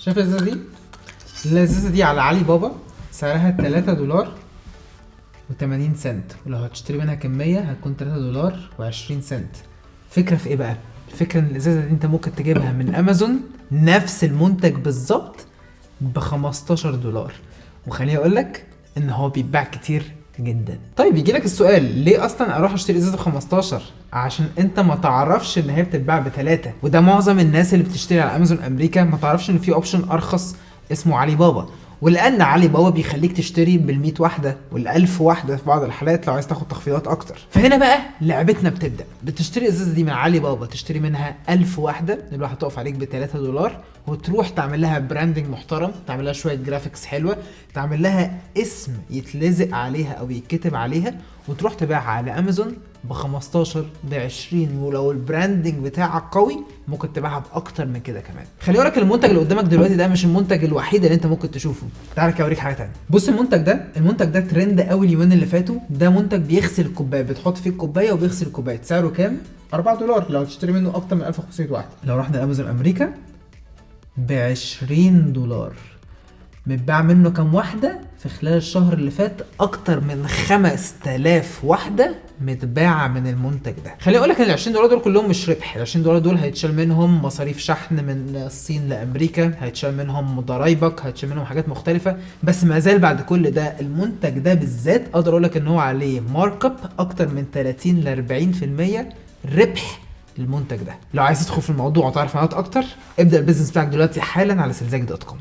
شايف الازازه دي؟ الازازه دي على علي بابا سعرها 3 دولار و80 سنت، ولو هتشتري منها كمية هتكون 3 دولار و20 سنت. فكرة في ايه بقى؟ الفكرة ان الازازه دي انت ممكن تجيبها من امازون نفس المنتج بالظبط ب 15 دولار، وخليني اقول لك ان هو بيتباع كتير جدا. طيب يجي لك السؤال، ليه اصلا اروح اشتري ازازة ب 15؟ عشان انت ما تعرفش ان هي بتتباع ب3، وده معظم الناس اللي بتشتري على امازون امريكا ما تعرفش ان في option ارخص اسمه علي بابا. ولان علي بابا بيخليك تشتري بال100 واحدة وال1000 واحدة في بعض الحالات لو عايز تاخد تخفيضات اكتر. فهنا بقى لعبتنا بتبدا، بتشتري الازازه دي من علي بابا، تشتري منها 1000 واحدة، الواحدة تقف عليك ب 3 دولار، وتروح تعمل لها branding محترم، تعمل لها شوية graphics حلوة، تعمل لها اسم يتلزق عليها او يتكتب عليها، وتروح تبيعها على امازون ب 15 ب 20، ولو ال branding بتاعك قوي ممكن تبيعها باكتر من كده كمان. خلي بالك المنتج اللي قدامك دلوقتي ده مش المنتج الوحيد اللي انت ممكن تشوفه. تعالى كده اوريك حاجة تانية. بص المنتج ده، المنتج ده ترند قوي اليومين اللي فاتوا. ده منتج بيغسل الكوباية، بتحط فيه الكوباية وبيغسل الكوباية. سعره كام؟ 4 دولار لو تشتري منه اكتر من 1500 واحدة. لو رحنا امازون امريكا ب 20 دولار. متباع منه كام واحدة في خلال الشهر اللي فات؟ أكتر من 5000 واحدة متباعة من المنتج ده. خليني أقول لك إن ال 20 دولار دول كلهم مش ربح، ال 20 دولار دول هيتشال منهم مصاريف شحن من الصين لأمريكا، هيتشال منهم ضرايبك، هيتشال منهم حاجات مختلفة، بس ما زال بعد كل ده المنتج ده بالذات أقدر أقول لك إن هو عليه mark up أكتر من 30 ل 40% ربح المنتج ده. لو عايز تدخل في الموضوع وتعرف معلومات أكتر، ابدأ ال business بتاعك دلوقتي حالا على سلزاج dot com.